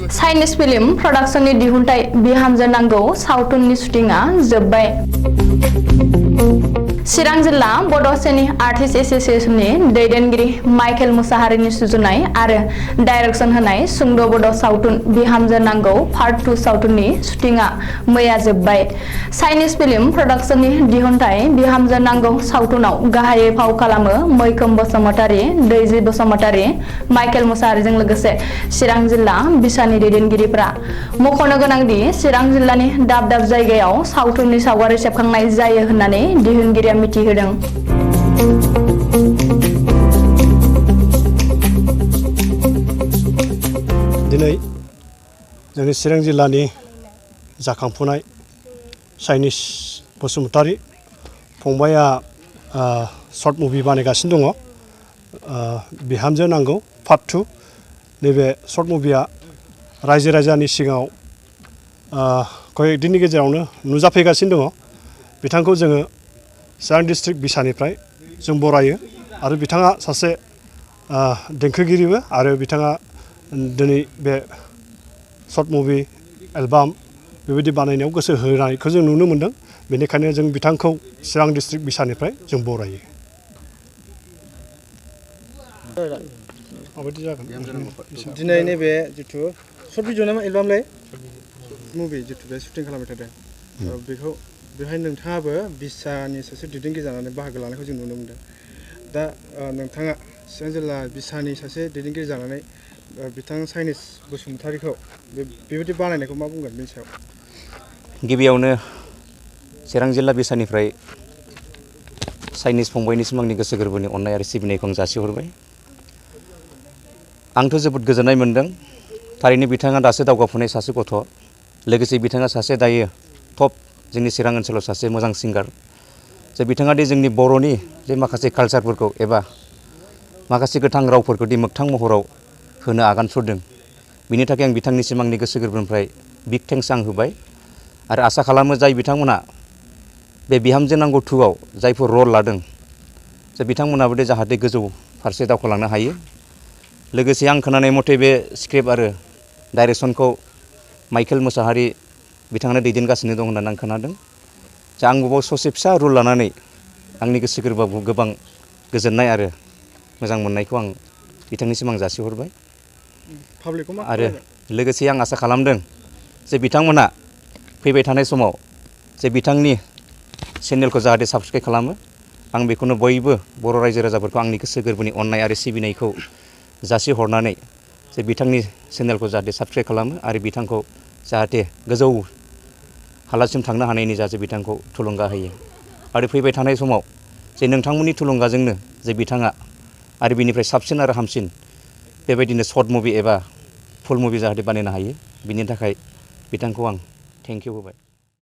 Chinese film प्रडाक्शननि दिहुनथाय बिहामजो नांगौ सावथुननि शुटिंआ जोबबाय। चिरां जिल्ला बड'सेनि आर्टिस्ट एसोसिएशननि दैदेनगिरि माइकेल मुसाहारिनि सुजुनाय आरो डाइरेक्शन होनाय सुंद' बड' सावथुन बिहामजो नांगौ पार्ट 2 सावथुननि शुटिंआ मैया जोबबाय। चाइनिज फिल्म प्रडाक्शननि दिहुनथाय बिहामजो नांगौ सावथुनाव गाहायै फाव खालामो मैखोम बसुमतारी, दैजि बसुमतारी, माइकेल मुसाहारिजों लोगोसे चिरां जिल्ला बिसानि दैदेनगिरिफोरा। मख'नो गोनांदि चिरां जिल्लानि दाब दाब जायगायाव सावथुननि सावगारि सेबखांनाय जायो होननानै दिहुनगिरिया मिथिहोदों। दिनै जोंनि चिरां जिल्लानि जाखांफुनाय चाइनिज बसुमतारी फंबाया शर्ट मुभि बानायगासिनो दङ बिहामजो नांगौ पार्ट 2। नैबे शर्ट मुभिया रायजो राजानि सिगाङाव कयेक दिननि गेजेरावनो नुजाफैगासिनो दङ। बिथांखौ जोङो चिरां डिस्ट्रिक्ट बिसानिफ्राय जों बरायो आरो बिथाङा सासे देंखोगिरिबो आरो बिथाङा दिनै बे शर्ट मुभि एलबाम बेबायदि बानायनायाव गोसो होनायखौ जों नुनो मोनदों। बेनिखायनो जों बिथांखौ चिरां डिस्ट्रिक्ट बिसानिफ्राय जों बरायो। माबायदि जागोन दिनै नैबे जिथु शर्ट भिडिअ नामा एलबामलाय मुभि जिथु बे शुटिं खालामबाय थादों बेखौ बेवहाय नोंथाङाबो बिसानि सासे दैदेनगिरि जानानै बाहागो लानायखौ जों नुनो मोनदों। दा नोंथाङा चिरां जिल्ला बिसानि सासे दैदेनगिरि जानानै बिथां चाइनिज बसुमतारीखौ बेबायदि बानायनायखौ मा बुंगोन बेनि सायाव? गिबियावनो चिरां जिल्ला बिसानिफ्राय चाइनिज फंबायनिसिम आंनि गोसो गोरबोनि अननाय आरो सिबिनायखौ आं जासिहरबाय। आंथ' जोबोद गोजोननाय मोनदों। थारैनो बिथाङा दासो दावगाफुनाय सासे गथ', लोगोसे बिथाङा सासे दायो टप जोंनि चिरां ओनसोलाव सासे मोजां सिंगार। जे बिथाङा दि जोंनि बर'नि जे माखासे कालचारफोरखौ एबा माखासे गोथां रावफोरखौ दि मोगथां महराव होनो आगान सुरदों, बिनि थाखाय आं बिथांनिसिम आंनि गोसो गोरबोनिफ्राय बिग थेंक्स आं होबाय आरो आसा खालामो जाय बिथांमोना बे बिहामजो नांगौ 2आव जायफोर रल लादों जे बिथांमोनाबो दे जाहाथे गोजौ फारसे दावखोलांनो हायो। लोगोसे आं खोनानाय मथे बे स्क्रिप्ट आरो डाइरेक्सनखौ माइकेल मुसाहारि बिथाङानो दैदेनगासिनो दं होननानै आं खोनादों। जा आंबो बाव ससे फिसा रल लानानै आंनि गोसो गोरबोआव गोबां गोजोननाय आरो मोजां मोननायखौ आं बिथांनिसिम आं जासिहरबाय। आरो लोगोसे आं आसा खालामदों जे बिथांमोना फैबाय थानाय समाव जे बिथांनि चेनेलखौ जाहाथे साबस्क्राइब खालामो। आं बेखौनो बयबो बर' रायजो राजाफोरखौ आंनि गोसो गोरबोनि अननाय आरो सिबिनायखौ जासिहरनानै जे बिथांनि चेनेलखौ जाहाथे साबस्क्राइब खालामो आरो बिथांखौ जाहाथे गोजौ हालासिम थांनो हानायनि जाहाथे बिथांखौ थुलुंगा होयो। आरो फैबाय थानाय समाव जे नोंथांमोननि थुलुंगाजोंनो जे बिथाङा आरो बिनिफ्राय साबसिन आरो हामसिन बेबायदिनो शर्ट मुभि एबा फुल मुभि जाहाथे बानायनो हायो, बिनि थाखाय बिथांखौ आं थेंक इउ होबाय।